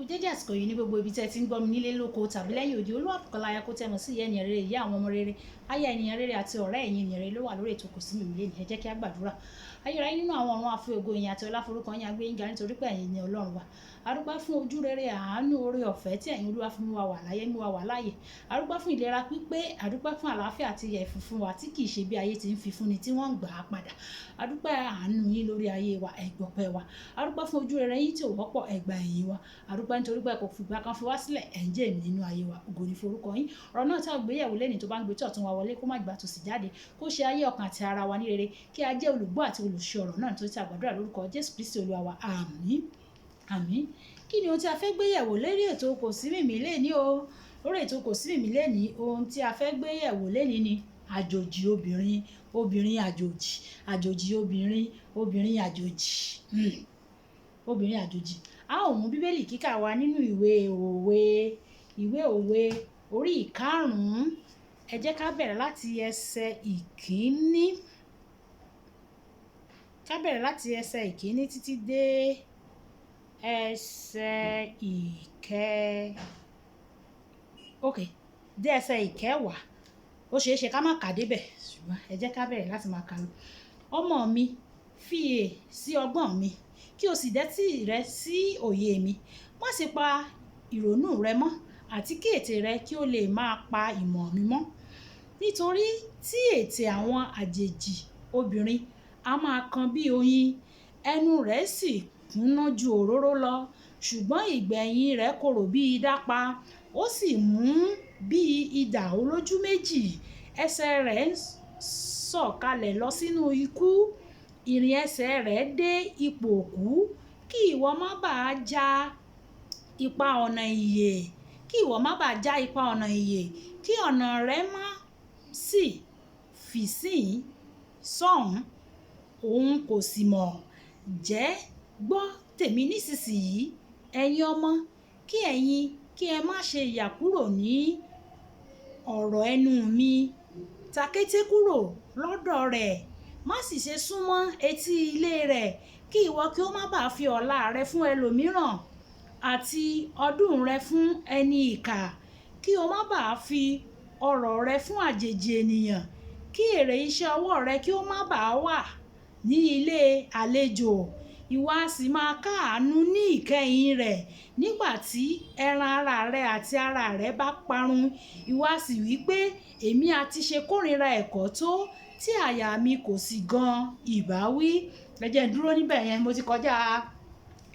Kú dédé àsìkò yìí ní gbogbo ibi tí ẹ ti ń gbọ́ mi nílé lóko tàbí lẹ́yìn odi. Olúwabùkọ́lá aya kó tẹ̀mọ̀ sí ìyá ènìyàn rere, ìyá àwọn ọmọ rere, aya ènìyàn rere àti ọ̀rẹ́ ẹ̀yin ènìyàn rere ló wà lórí ètò Kò Sí Mímì lónìí. Ẹ jẹ́ kí a gbàdúrà. Ayérayé nínú àwọn ọ̀run, a fi ògo, ìyìn àti ọlá forúkọ yín, a gbé yín ga nítorí pé ẹ̀yin ni Ọlọ́run wa. A dúpẹ́ fún ojú rere, àánú, oore ọ̀fẹ́ tí ẹ̀yin Olúwa fi mú wa wà láyé, mú wa wà láàyè. A dúpẹ́ fún ìlera pípé, a dúpẹ́ fún àlàáfíà àti ìyè fún wa tí kì í ṣe bí ayé ti ń fi fúnni tí wọ́n ń gbà á padà. A dúpẹ́ àánú yín lórí ayé wa, ẹ gbọpẹ́ wa. A dúpẹ́ fún ojú rere yín tí ò wọ́pọ̀, ẹ gba ìyìn wa. A dúpẹ́ nítorí pé ẹ kò fìgbà kan fi wá sílẹ̀, ẹ̀ ń jẹ́ èmi nínú ayé wa. Ògo ni forúkọ yín. Ọ̀rọ̀ náà tí a gbé yẹ̀wò lónìí, tó bá ń gbé tí ọ̀tún wa wọlé, kó má gbà tòsì jáde, kó ṣe ayé, ọkàn àti ara wa ní rere, kí a jẹ́ olùgbọ́ àti olùṣe ọ̀rọ̀ náà, nítorí tí a gbàdúrà lórúkọ Jésù Kristi Olúwa wa. Àmín. Àmín. Kí ni ohun tí a fẹ́ gbé yẹ̀wò lórí ètò Kò Sí Mímì lónìí o? Lórí ètò Kò Sí Mímì lónìí, ohun tí a fẹ́ gbé yẹ̀wò lónìí ni àjòjì obìnrin, obìnrin àjòjì, àjòjì obìnrin, obìnrin àjòjì. Obìnrin àjòjì. A ó mú Bíbélì kíkà wa nínú ìwé Òwe, ìwé Òwe orí 5. Ẹ jẹ́ ká bẹ̀rẹ̀ láti ẹsẹ̀ 1. Ká bẹ̀rẹ̀ láti ẹsẹ̀ 1 títí dé ẹsẹ̀ ìkẹ. Okay, dé ẹsẹ̀ 10. Ó ṣe é ṣe ká má kà dé bẹ̀, ṣùgbọ́n ẹ jẹ́ ká bẹ̀rẹ̀ láti máa kà lọ. Ọmọ mi, fiyè sí ọgbọ́n mi, kí o sì dẹ́tí rẹ sí òye mi. Má ṣe pa ìrònú rẹ mọ́, àti kí ètè rẹ kí ó lè máa pa ìmọ̀ mi mọ́. Nítorí tí ètè àwọn àjèjì obìnrin a máa kan bí oyin, ẹnu rẹ̀ sì kúnná ju òróró lọ, ṣùgbọ́n ìgbẹ̀yìn rẹ̀ korò bí idà pa, ó sì mú bí idà olójú méjì. Ẹsẹ̀ rẹ̀ ń sọ̀kalẹ̀ lọ sínú ikú, ìrìn ẹsẹ̀ rẹ̀ dé ipò òkú. Kí ìwọ má bà á já ipa ọ̀nà ìyè, kí ìwọ má bà á já ipa ọ̀nà ìyè, kí ọ̀nà rẹ má sì fi síhìn sọ́hùn, òun kò sì mọ̀. Jẹ́ gbọ́ tèmi nísinsìnyí, ẹ̀yin ọmọ, kí ẹ̀yin kí ẹ má ṣe yà kúrò ní ọ̀rọ̀ ẹnu mi. Tàkété kúrò lọ́dọ̀ rẹ̀, má sì ṣe súnmọ́ etí ilé rẹ̀, kí ìwọ kí ó má bá fi ọ̀la rẹ fún ẹlòmíràn àti ọdún rẹ fún ẹni ìkà, kí o má bá fi ọrọ̀ rẹ fún àjèjì ènìyàn, kí èrè iṣẹ́ ọwọ́ rẹ kí ó má bá wà ní ilé àlejò. Ìwọ a sì máa káàánú ní ìkẹyìn rẹ̀ nígbà tí ẹran ara rẹ àti ara rẹ bá parun. Ìwọ a sì wí pé, "Èmi a ti ṣe kórìíra ẹ̀kọ́ tó, tí àyà mi kò sì gan ìbáwí." Ẹ jẹ́ n dúró níbẹ̀ yẹn, mo ti kọjá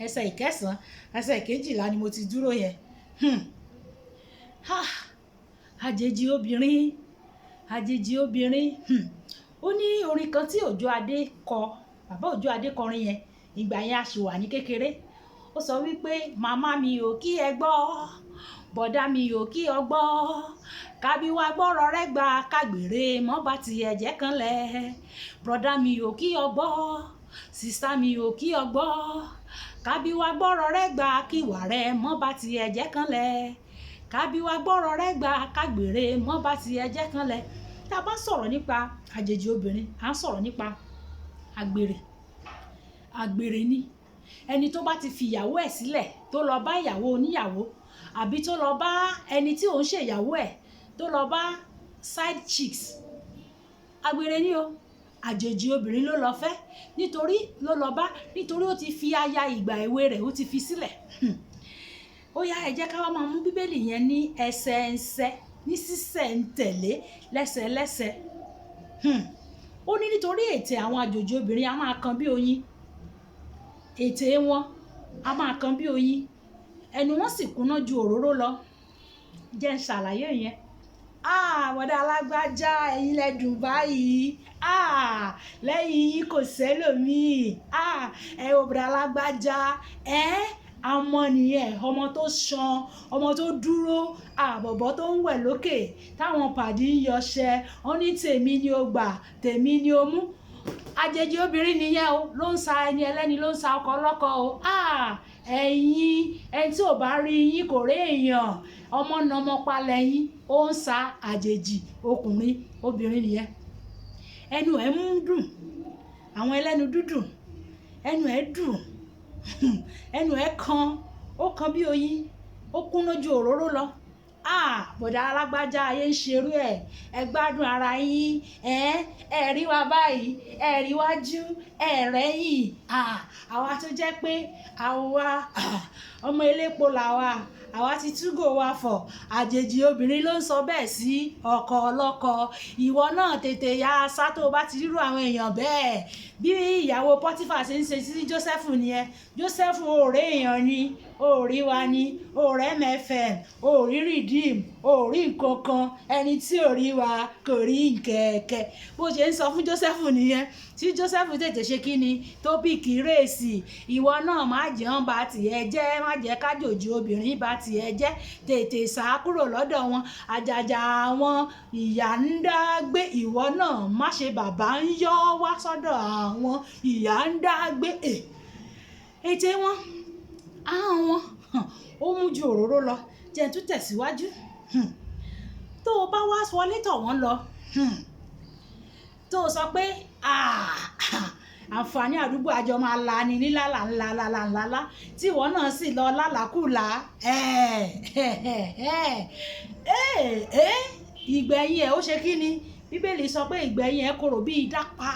ẹsẹ̀ 9, ẹsẹ̀ 12 ni mo ti dúró yẹn. Ha! Àjèjì obìnrin, àjèjì obìnrin. Ó ní orin kan tí Òjó Adé kọ, bàbá Òjó Adé kọrin yẹn, ìgbà yẹn a sì wà ní kékeré. Ó sọ wípé, "Màmá mi ò kí ẹ gbọ́, bọ̀dá mi ò kí ọ gbọ́, kábí wa gbọ́rọ̀ rẹ gbà, kágbèrè mọ́ bá ti ẹ̀jẹ̀ kan lẹ̀. Brọ̀dá mi ò kí ọ gbọ́, sister mi ò kí ọ gbọ́, kábí wa gbọ́rọ̀ rẹ gbà, kíwà rẹ mọ́ bá ti ẹ̀jẹ̀ kan lẹ̀. Kábí wa gbọ́rọ̀ rẹ gbà, kágbèrè mọ́ bá ti ẹ̀jẹ̀ kan lẹ̀." Tí a bá sọ̀rọ̀ nípa àjèjì obìnrin, à ń sọ̀rọ̀ nípa àgbèrè. Àgbèrè ni ẹni tó bá ti fi ìyàwó ẹ̀ sílẹ̀, tó lọ bá ìyàwó oníyàwó, àbí tó lọ bá ẹni tí òun ṣe ìyàwó ẹ̀, tó lọ bá side chicks. Àgbèrè ni o. Àjèjì obìnrin ló lọ fẹ́, nítorí ló lọ bá, nítorí ó ti fi aya ìgbà èwe rẹ̀, ó ti fi sílẹ̀. Ó yá, ẹ jẹ́ ká wá máa mú Bíbélì yẹn ní ẹsẹ̀ ẹsẹ̀, ní sísẹ̀ ń tẹ̀lé lẹ́sẹlẹ́sẹ. Ó ní nítorí ètè àwọn àjòjì obìnrin a máa kan bí oyin. Ètè wọn a máa kan bí oyin. Ẹnu wọn sì kúnná ju òróró lọ. Jẹ́ ń ṣàlàyé yẹn. "Ah, bọ̀dá alágbájá, ẹ̀yin lẹ dùn báyìí. Ah, lẹ́yìn yín kò sẹ́lòmíì. Ah, ẹ wo bọ̀dá alágbájá, ẹ́, ọmọ nìyẹn, ọmọ tó ṣan, ọmọ tó dúró, àbọ̀bọ̀ tó ń wẹ̀ lókè, táwọn pàdí ń yọṣẹ, wọ́n ní tèmi ni o gbà, tèmi ni o mú." Àjèjì obìnrin nìyẹn o, ló ń sa ẹni ẹlẹ́ni, ló ń sa ọkọ ọlọ́kọ o. "Ah, ẹ̀yin, ẹni tí ò bá rí yín kò rí èèyàn, ọmọ na ọmọ pa lẹ́yìn." Ó ń sa àjèjì ọkùnrin, obìnrin nìyẹn. Ẹnu ẹ̀ ń dùn, àwọn ẹlẹ́nu dúdùn, ẹnu ẹ̀ dùn, ẹnu ẹ̀ kan. Ó kan bí oyin, ó kúnná ju òróró lọ. Ah, bọ̀dá alágbájá, ayé ń ṣerú ẹ̀, ẹ gbádùn ara yín, ẹ ẹ rí wa báyìí, ẹ rí wájú, ẹ rẹ́yìn. Ah, àwa tó jẹ́ pé àwa ọmọ elépo làwa, àwa ti túgò wa fọ̀. Àjèjì obìnrin ló ń sọ bẹ́ẹ̀ sí ọkọ ọlọ́kọ. Ìwọ náà tètè ya sá tó o bá ti rírú àwọn èèyàn bẹ́ẹ̀. Bí ìyàwó Pọ́tífà ṣe ń ṣe sí Jósẹ́fù nìyẹn. Jósẹ́fù, òòrè èèyàn ni, òòrí wa ni, òòrè MFM, òòrí Redeem, òòrí nǹkan kan, ẹni tí ò rí wa kò rí nkẹ̀kẹ́. Bó ṣe ń sọ fún Jósẹ́fù nìyẹn, tí Jósẹ́fù tètè ṣe kí ni tó pick race. Ìwọ náà má jẹun bá tiẹ̀ jẹ́, má jẹ́ kájòjì obìnrin bá tiẹ̀ jẹ́, tètè sá kúrò lọ́dọ̀ wọn. Àjàjà àwọn ìyá ń dá gbé, ìwọ náà má ṣe bàbá ń yọ́ wá sọ́dọ̀ àwọn ìyá ń dá gbé. Ètè wọn, ahọ́n wọn, ó mú ju òróró lọ. Jẹ́ n tún tẹ̀síwájú. Tó o bá wá wọlé tọ̀ wọ́n lọ, tó o sọ pé àǹfààní àdúgbò àjọ máa la ni nílàlà ńlá ńlá ńlá ńlá, tí ìwọ náà sì lọ lálàkùlà, ìgbẹ̀yìn ẹ̀ ó ṣe kí ni? Bíbélì sọ pé ìgbẹ̀yìn ẹ̀ korò bí idà pa,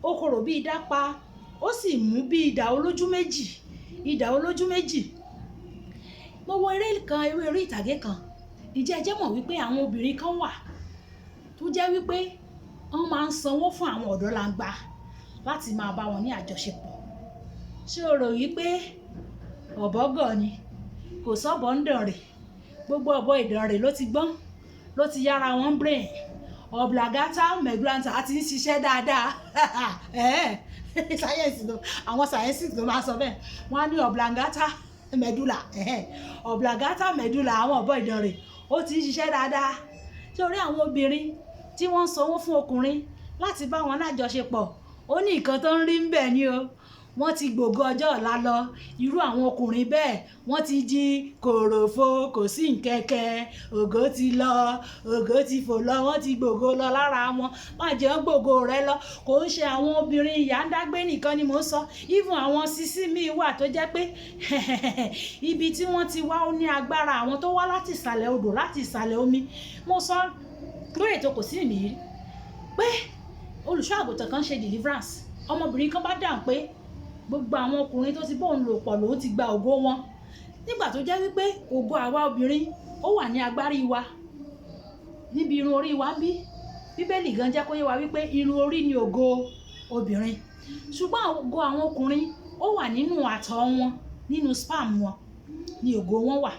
ó korò bí idà pa, ó sì mú bí idà olójú méjì, idà olójú méjì. Mo wo eré kan, eré orí ìtàgé kan. Ǹjẹ́ ẹ jẹ́ mọ̀ wípé àwọn obìnrin kan wà tó jẹ́ wípé wọ́n máa ń sanwó fún àwọn ọ̀dọ́ langba láti máa bá wọn ní àjọṣepọ̀? Ṣé o rò wípé ọ̀bọ gọ̀ ni? Kò sọ́bọ̀ ń dànrè. Gbogbo ọ̀bọ Ìdànrè ló ti gbọ́n, ló ti yára wọn brain. Oblongata medullata ti ń ṣiṣẹ́ dáadáa. Sáyẹ̀nsì ló, àwọn scientist ló máa sọ bẹ́ẹ̀. Wọ́n á ní oblongata medulla, oblongata medulla àwọn ọ̀bọ Ìdànrè ó ti ń ṣiṣẹ́ dáadáa. Ṣé o rí àwọn obìnrin tí wọ́n ń sanwó fún ọkùnrin láti bá wọn lájọṣepọ̀? Ó ní nǹkan tó ń rí ń bẹ̀ ni o. Wọ́n ti gbògo ọjọ́ ọ̀la lọ. Irú àwọn ọkùnrin bẹ́ẹ̀, wọ́n ti di kòròfo, kò sí nkẹ́kẹ́, ògo ti lọ, ògo ti fò lọ, wọ́n ti gbògo lọ lára wọn. Má jẹ́ wọ́n gbògo rẹ lọ. Kò ń ṣe àwọn obìnrin ìyá ń dágbé nìkan ni mò ń sọ. Even àwọn sisí mi wà tó jẹ́ pé ibi tí wọ́n ti wá ó ní agbára, àwọn tó wá láti ìsàlẹ̀ odò, láti ìsàlẹ̀ omi. Mo sọ lórí ètò Kò Sí Ìmìírí pé olùṣọ́ àgùntàn kan ṣe deliverance. Ọmọbìnrin kan bá dáhùn pé gbogbo àwọn ọkùnrin tó ti bóun lò pọ̀ lòun ti gba ògo wọn. Nígbà tó jẹ́ wípé ògo àwa obìnrin ó wà ní agbárí wa, níbi irun orí wa ń bí. Bíbélì gan jẹ́ kó yé wa wípé irun orí ni ògo obìnrin. Ṣùgbọ́n ògo àwọn ọkùnrin ó wà nínú àtọ̀ wọn, nínú sperm wọn ni ògo wọn wà.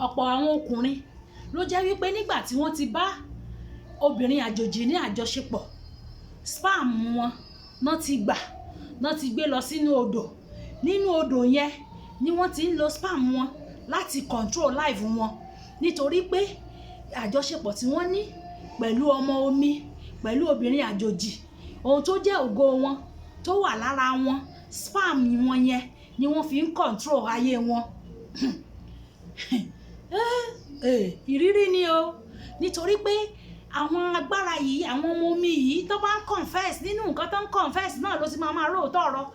Ọ̀pọ̀ àwọn ọkùnrin ló jẹ́ wípé nígbà tí wọ́n ti bá obìnrin àjòjì ní àjọṣepọ̀, sperm wọn náà ti gbà, náà ti gbé lọ sínú odò. Nínú odò yẹn ni wọ́n ti ń lo sperm wọn láti control life wọn. Nítorí pé àjọṣepọ̀ tí wọ́n ní pẹ̀lú ọmọ omi, pẹ̀lú obìnrin àjòjì, ohun tó jẹ́ ògo wọn tó wà lára wọn, sperm wọn yẹn ni wọ́n fi ń control ayé wọn. Ìrírí ni o. Nítorí pé àwọn agbára yìí, àwọn ọmọ omi yìí tó bá ń confess, nínú nǹkan tó ń confess náà ló ti máa máa róòótọ́ ọ̀rọ̀.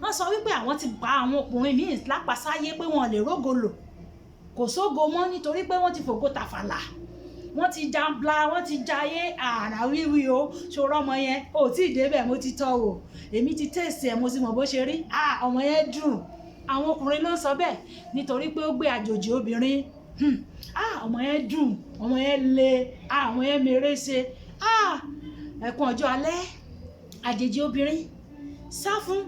Wọ́n sọ wípé àwọn ti pa àwọn ọkùnrin míì lápasáyé pé wọ́n lè rógo lò. Kò sógo mọ́ nítorí pé wọ́n ti fògo tàfàlà. Wọ́n ti jambla, wọ́n ti jayé àrà wíwí o. Ṣòro ọmọ yẹn, ò tí ì dé bẹ̀, mo ti tọ́ wò. Èmi ti taste ẹ̀, mo ti mọ̀ bó ṣe rí. Ah, ọmọ yẹn dùn. Àwọn ọkùnrin ló ń sọ bẹ́ẹ̀ nítorí pé ó gbé àjòjì obìnrin. Ah, ọmọ yẹn dùn, ọmọ yẹn le, ah, ọmọ yẹn mèrè ṣe. Ah, ẹkún ọjọ́ alẹ́, àjèjì obìnrin sá fún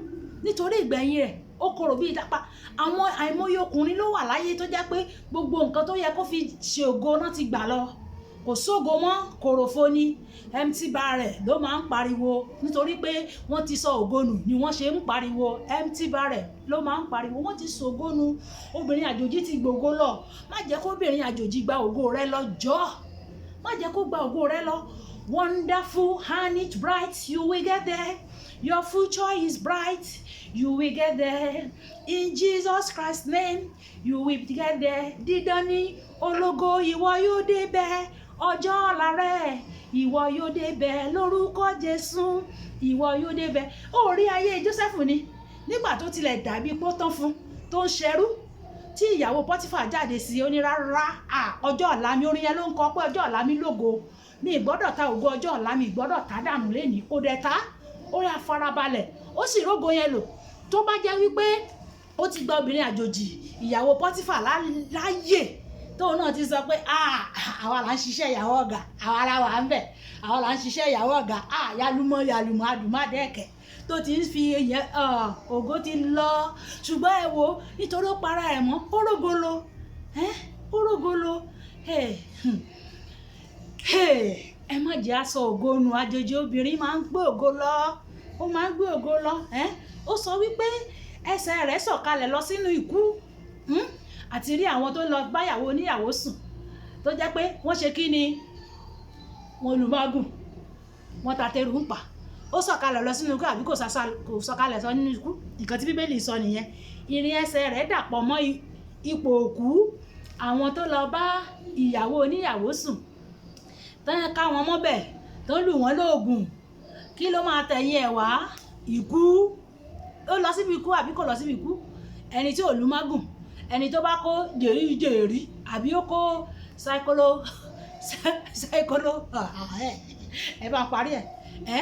nítorí ìgbẹ̀yìn rẹ̀ ó korò bí ìdápa. Àwọn àìmọye ọkùnrin ló wà láyé tó jẹ́ pé gbogbo nǹkan tó yẹ kó fi ṣe ògo náà ti gbà lọ. Kò sógo mọ́, kòròfo ni. Empty barrel ló máa ń pariwo nítorí pé wọ́n ti sọ ògo nù ni wọ́n ṣe ń pariwo. Empty barrel ló máa ń pariwo. Wọ́n ti sọ ògo nù. Obìnrin àjòjì ti gbògo lọ. Má jẹ́ kó obìnrin àjòjì gba ògo rẹ lọ jọ̀ọ́. Má jẹ́ kó gba ògo rẹ lọ. Wonderful and it's bright, you will get there. Your future is bright, you will get there. In Jesus Christ's name, you will get there. Dídán ní ológo, ìwọ yóò débẹ̀. Ọjọ́ ọ̀la rẹ, ìwọ yóò débẹ̀ lórúkọ Jésù. Ìwọ yóò débẹ̀. Ó rí ayé Jósẹ́fù ni. Nígbà tó tilẹ̀ dàbí pé ó tán fún, tó ń ṣerú, tí ìyàwó Pọ́tífà jáde sí i, ó ní rárá, ọjọ́ ọ̀la mi. Orin yẹn ló ń kọ pé ọjọ́ ọ̀la mi lógo, mi ì gbọ́dọ̀ ta ògo ọjọ́ ọ̀la mi, ì gbọ́dọ̀ ta dànù lénìí. Kó dẹ̀ ta, ó yà farabalẹ̀, ó sì rógo yẹn lò. Tó bá jẹ́ wípé ó ti gba obìnrin àjòjì, ìyàwó Pọ́tífà láàyè, tóun náà ti sọ pé àwa là ń ṣiṣẹ́ ìyàwó ọ̀gá, àwa la wà ń bẹ̀, àwa là ń ṣiṣẹ́ ìyàwó ọ̀gá, yálùmọ́ yálùmọ́ adùnmádẹ́ẹ̀kẹ́, tó ti ń fi yẹn, ògo ti lọ. Ṣùgbọ́n ẹ wo, nítorí ó para ẹ̀ mọ́, ó rógolo, ó rógolo. Ẹ má jẹ́ aṣọ ògo nù. Àjòjì obìnrin máa ń gbé ògo lọ, ó máa ń gbé ògo lọ. Ó sọ wípé ẹsẹ̀ rẹ̀ sọ̀kalẹ̀ lọ sínú ikú. Àti rí àwọn tó lọ báyàwó oníyàwó sùn, tó jẹ́ pé wọ́n ṣe kí ni, wọ́n lù mágùn, wọ́n ta tẹrù ń pa. Ó sọ̀kalẹ̀ lọ sínú ikú àbí kò sọ̀kalẹ̀ sọ nínú ikú? Nǹkan tí Bíbélì sọ nìyẹn. Ìrìn ẹsẹ̀ rẹ̀ dàpọ̀ mọ́ ipò òkú. Àwọn tó lọ bá ìyàwó oníyàwó sùn, tán ká wọn mọ́bẹ̀, tó lù wọ́n lóògùn, kí ló máa tẹ̀yìn ẹ̀ wá? Ikú. Ó lọ síbi ikú àbí kò lọ síbi ikú? Ẹni tí ò lù mágùn, ẹni tó bá kó jèrí jèrí, àbí ó kó sáíkóló sáíkóló, ẹ bá parí ẹ,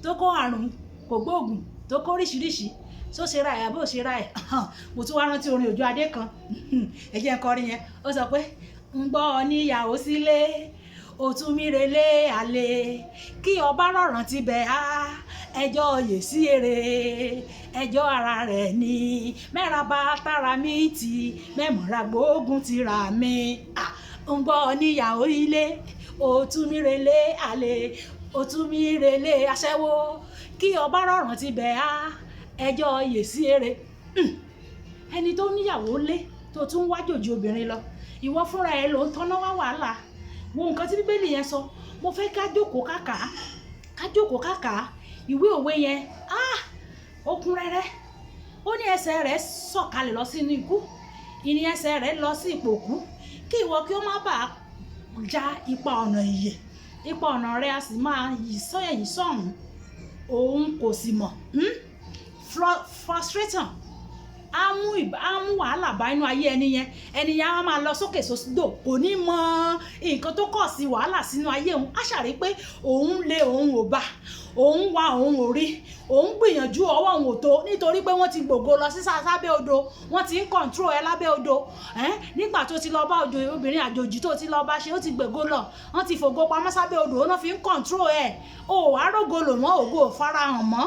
tó kó àrùn kò gbóògùn, tó kó oríṣiríṣi, tó ṣe ra ẹ̀ àbí ò ṣe ra ẹ̀. Mo tún wá rántí orin Òjó Adé kan, ẹ jẹ́ n kọrin yẹn. Ó sọ pé ń gbọ́ níyàwó sílé, òtún mi relé àlè, kí ọba rọ̀ràn ti bẹ̀ á, ẹjọ́ yè sí èrè, ẹjọ́ ara rẹ̀ ni mẹ́ra bá tára mi ti mẹ́mọ̀ra gbógun ti ra mi. Ń gbọ́ níyàwó ilé, òtún mi relé àlè, òtún mi relé aṣẹ́wó, kí ọba rọ̀ràn ti bẹ̀ á, ẹjọ́ yè sí èrè. Ẹni tó níyàwó lé tó tún wájòjì obìnrin lọ, ìwọ fúnra ẹ ló ń tọ́ná wá wàhálà. Wo nǹkan tí Bíbélì yẹn sọ. Mo fẹ́ ká jókòó káka, ká jókòó káka ìwé òwe yẹn. Ó kún rẹ́rẹ́. Ó ní ẹsẹ̀ rẹ̀ sọ̀kalẹ̀ lọ sínú ikú, ìrìn ẹsẹ̀ rẹ̀ lọ sí ipò òkú, kí ìwọ kí ó má bàa já ipa ọ̀nà ìyè, ipa ọ̀nà rẹ̀ a sì máa yí sọ́yẹ̀yìn sọ́hùn, òun kò sì mọ̀. Frustration á mú wàhálà bá inú ayé ẹni yẹn. Ẹni yẹn á máa lọ sókè sódò, kò ní mọ nǹkan tó kọ̀ sí wàhálà sínú ayé òun. Á ṣàrí pé òun lé, òun ò bá, òun wá, òun ò rí, òun gbìyànjú, ọwọ́ òun ò tó, nítorí pé wọ́n ti gbògo lọ sí sábẹ́ odò, wọ́n ti ń control ẹ lábẹ́ odò. Nígbà tó ti lọ bá obìnrin àjòjì, tó ti lọ bá ṣe, ó ti gbògo lọ, wọ́n ti fògo pamọ́ sábẹ́ odò, wọ́n fi ń control ẹ. O wàá rógo lò mọ́, ògo ò farahàn mọ́.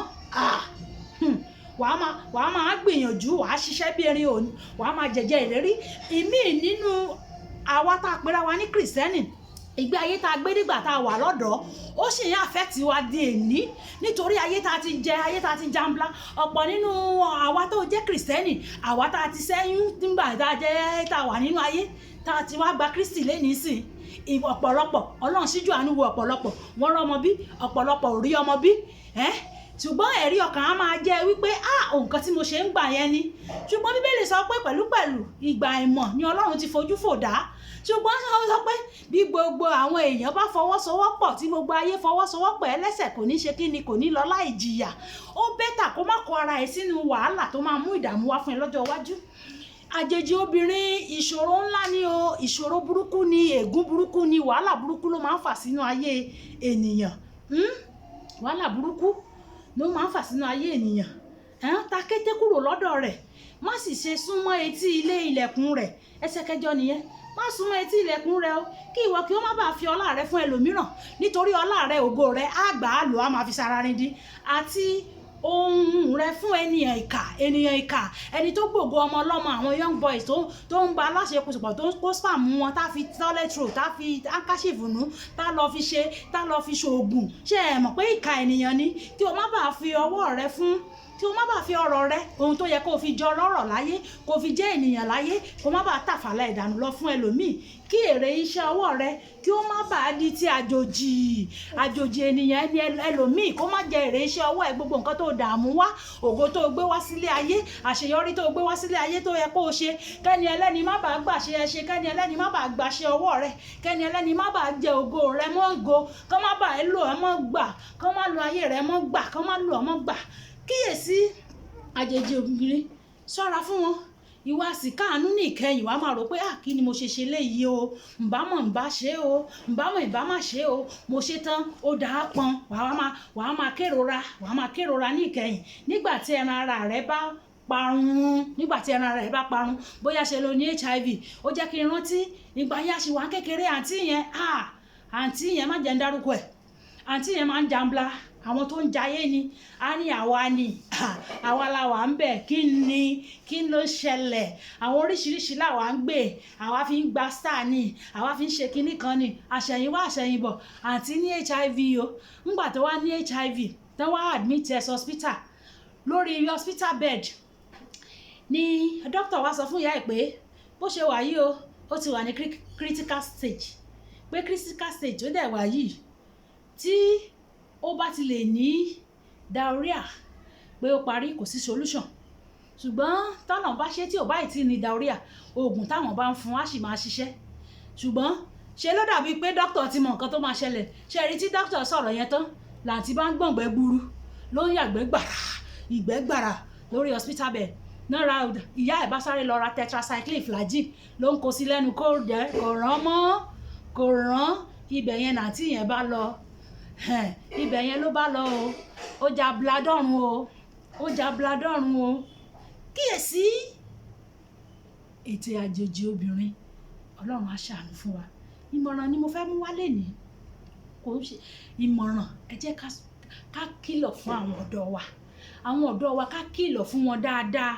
Wàá máa gbìyànjú, wàá ṣiṣẹ́ bí erin òní, wàá máa jẹjẹ ìlérí. Ìmíì nínú àwa tá a pera wa ní Kìrìsìtẹ́nì, ìgbé ayé tá a gbé nígbà tá a wà lọ́dọ̀ọ́, ó sì ń affect wa di èní, nítorí ayé tá a ti jẹ, ayé tá a ti jambla. Ọ̀pọ̀ nínú àwa tó jẹ́ Kìrìsìtẹ́nì, àwa tá a ti sẹ́yún nígbà tá a jẹ́ tá a wà nínú ayé, tá a ti wá gba Kristi lénìí sìn, ọ̀pọ̀lọpọ̀ Ọlọ́run síjú àánú wo ọ̀pọ̀lọpọ̀, wọ́n rọ́mọ bí, ọ̀pọ̀lọpọ̀ ò rí ọmọ bí. Ṣùgbọ́n ẹ̀rí ọkàn á máa jẹ́ wípé nǹkan tí mo ṣe ń gbà yẹn ni. Ṣùgbọ́n Bíbélì sọ pé pẹ̀lúpẹ̀lú ìgbà ìmọ̀ ni Ọlọ́run ti fojú fò dá. Ṣùgbọ́n ó sọ pé bí gbogbo àwọn èèyàn bá fọwọ́sowọ́pọ̀, tí gbogbo ayé fọwọ́sowọ́pọ̀, ẹlẹ́sẹ̀ kò ní ṣe kí ni, kò ní lọ láì jìyà. Ó better kó má kó ara ẹ̀ sínú wàhálà tó máa mú ìdààmú wá fún ẹ lọ́jọ́ iwájú. Àjèjì obìnrin, ìṣòro ńlá ni o, ìṣòro burúkú ni, ègún burúkú ni, wàhálà burúkú ló máa ń fà sínú ayé ènìyàn. Wàhálà burúkú ló máa ń fà sínú ayé ènìyàn. Ta kété kúrò lọ́dọ̀ rẹ̀, má sì ṣe súnmọ́ etí ilé ilẹ̀kùn rẹ̀. Ẹsẹ̀ kẹjọ nìyẹn. Má súnmọ́ etí ilẹ̀kùn rẹ̀ o, kí ìwọ kí ó má bàa fi ọlá rẹ fún ẹlòmíràn, nítorí ọlá rẹ, ògo rẹ, á gbà á lò, á máa fi sara rin dín, àti ohun rẹ fún ènìyàn ìkà. Ènìyàn ìkà, ẹni tó gbògo ọmọ ọlọ́mọ, àwọn young boys tó ń ba aláṣepọ̀, tó ń kó spam wọn, tá fi toilet roll, tá fi handkerchief nù, tá lọ fi ṣe, tá lọ fi ṣoògùn. Ṣé ẹ mọ̀ pé ìkà ènìyàn ni? Kí o má bàa fi ọwọ́ rẹ fún, kí o má bàa fi ọrọ̀ rẹ, ohun tó yẹ kó o fi jọ lọ́rọ̀ láyé, kó o fi jẹ́ ènìyàn láyé, kó má bàa tàfàlà ìdànù lọ fún ẹlòmíì, kí èrè iṣẹ́ ọwọ́ rẹ kí ó má bàa di ti àjòjì, àjòjì ènìyàn, ẹni ẹlòmíì kó má jẹ èrè iṣẹ́ ọwọ́ ẹ. Gbogbo nǹkan tó dààmú wá, ògo tó gbé wá sílé ayé, àṣeyọrí tó gbé wá sílé ayé tó yẹ kó o ṣe, kẹ́ni ẹlẹ́ni má bàa gbà ṣe ẹ ṣe, kẹ́ni ẹlẹ́ni má bàa gbà ṣe ọwọ́ rẹ, kẹ́ni ẹlẹ́ni má bàa jẹ ògo rẹ mọ́ ògo, kán má bàa lò ẹ mọ́ gbà, kán má lo ayé rẹ mọ́ gbà, kán má lò ọ mọ́ gbà. Kíyèsí àjèjì obìnrin, ṣọ́ra fún wọn. Ìwà sì káàánú ní ìkẹyìn, wàá máa rò pé, "Ah, kí ni mo ṣe ṣe léyìí o? Ǹbá mọ̀ ǹbá ṣe o, ǹbá mọ̀ ìbá má ṣe o." Mo ṣe tán, ó dàá pọn, wàá máa kérora, wàá máa kérora ní ìkẹyìn nígbà tí ẹran ara rẹ bá parun, nígbà tí ẹran ara rẹ bá parun. Bóyá ṣe lo ní HIV. Ó jẹ́ kí n rántí ìgbà yẹn, a ṣì wà kékeré, àǹtí yẹn, ah, àǹtí yẹn, má jẹ́ ń dárúkọ ẹ̀, àǹtí yẹn máa ń jambla àwọn tó ń jayé ni. A ní àwa ni, àwa la wà ń bẹ̀. Kí ni, kí ló ṣẹlẹ̀? Àwọn oríṣiríṣi làwa ń gbé, àwa fi ń gba star ni, àwa fi ń ṣe kinní kan ni. Àṣẹ̀yìnwá àṣẹ̀yìnbọ̀, àǹtí ní HIV o. Ńgbà tó wá ní HIV tó wá admit ẹ̀ hospital, lórí hospital bed ni doctor wá sọ fún ìyá ẹ̀ pé bó ṣe wà yìí o, ó ti wà ní critical stage, pé critical stage ó dẹ̀ wà yìí, tí ó bá ti lè ní diarrhea, pé ó parí, kò sí solution. Ṣùgbọ́n tọ́nà bá ṣe tí ò bá ì tí ní diarrhea, oògùn táwọn bá ń fún á sì máa ṣiṣẹ́. Ṣùgbọ́n ṣe ló dàbí pé dókítà ti mọ nǹkan tó máa ṣẹlẹ̀. Ṣe rí tí dókítà sọ̀rọ̀ yẹn tán, làǹtí bá ń gbọ̀ngbẹ́ gburu, ló ń yàgbẹ́ gbàrà, ìgbẹ́ gbàrà lórí hospital bed náà. Ra ìyá ẹ̀ bá sáré lọ ra tetracycline, Flagyl, ló ń kó sí lẹ́nu, kó jẹ́ kò rán mọ́, kò rán. Ibẹ̀ yẹn nàǹtí yẹn bá lọ, ibẹ̀ yẹn ló bá lọ o. Ó ja bladọ́run o, ó ja bladọ́run o. Kíyèsí ètò àjèjì obìnrin. Ọlọ́run á ṣàánú fún wa. Ìmọ̀ràn ni mo fẹ́ mú wálé ní, kò ń ṣe ìmọ̀ràn. Ẹ jẹ́ ká kìlọ̀ fún àwọn ọ̀dọ́ wa, àwọn ọ̀dọ́ wa, ká kìlọ̀ fún wọn dáadáa,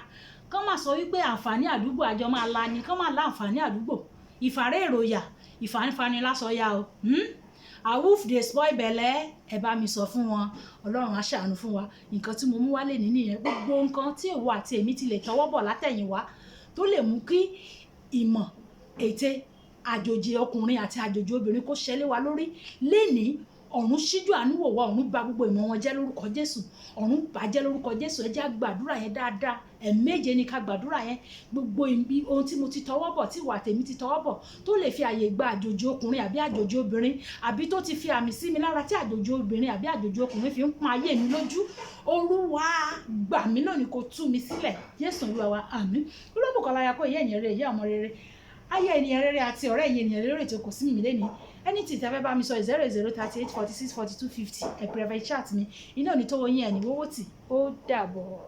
kán má sọ wípé àǹfààní àdúgbò àjọ máa la ni, kán má lá àǹfààní àdúgbò. Ìfàrẹ́ èròyà ìfàǹfààní lásọyà o. Awoof dey spoil belle. Ẹ bá mi sọ fún wọn. Ọlọ́run á ṣàánú fún wa. Nǹkan tí mo mú wálé ní nìyẹn. Gbogbo nǹkan tí ìwọ àti èmi ti lè tọwọ́ bọ̀ látẹ̀yìnwá tó lè mú kí ìmọ̀ ète àjòjì ọkùnrin àti àjòjì obìnrin kó ṣẹlẹ̀ wa lórí lénìí, ọ̀run ṣíjú àánú wò wá. Ọ̀run bà gbogbo ìmọ̀ wọn jẹ́ lórúkọ Jésù. Ọ̀run bàjẹ́ lórúkọ Jésù. Ẹ jẹ́ á gbàdúrà yẹn dáadáa. Ẹ̀ẹ̀méje ni ká gbàdúrà yẹn. Gbogbo ibi ohun tí mo ti tọwọ́ bọ̀, tí ìwà tèmi ti tọwọ́ bọ̀, tó lè fi àyè gba àjòjì ọkùnrin àbí àjòjì obìnrin, àbí tó ti fi àmì sí mi lára tí àjòjì obìnrin àbí àjòjì ọkùnrin fi ń pọ́n ayé mi lójú, Olúwa, gbà mí lónìí, kó tú mi sílẹ̀. Jésù Olúwa wa, àmín. Olúbùkọ́lá ya kó ìyá ènìyàn rere, ìyá ọmọ rere, ayé ènìyàn rere àti ọ̀rẹ́ ẹ̀yin ènìyàn rere lórí ètò Kò Sí Mímí lẹ́ni. Anything tẹ́ fẹ́ bá mi sọ, 08038464250, ẹ̀ private chat mi. Iná ò ní tó wọ yín, ẹ̀ ní wọ́wọ́ tì. Ó dàbọ̀.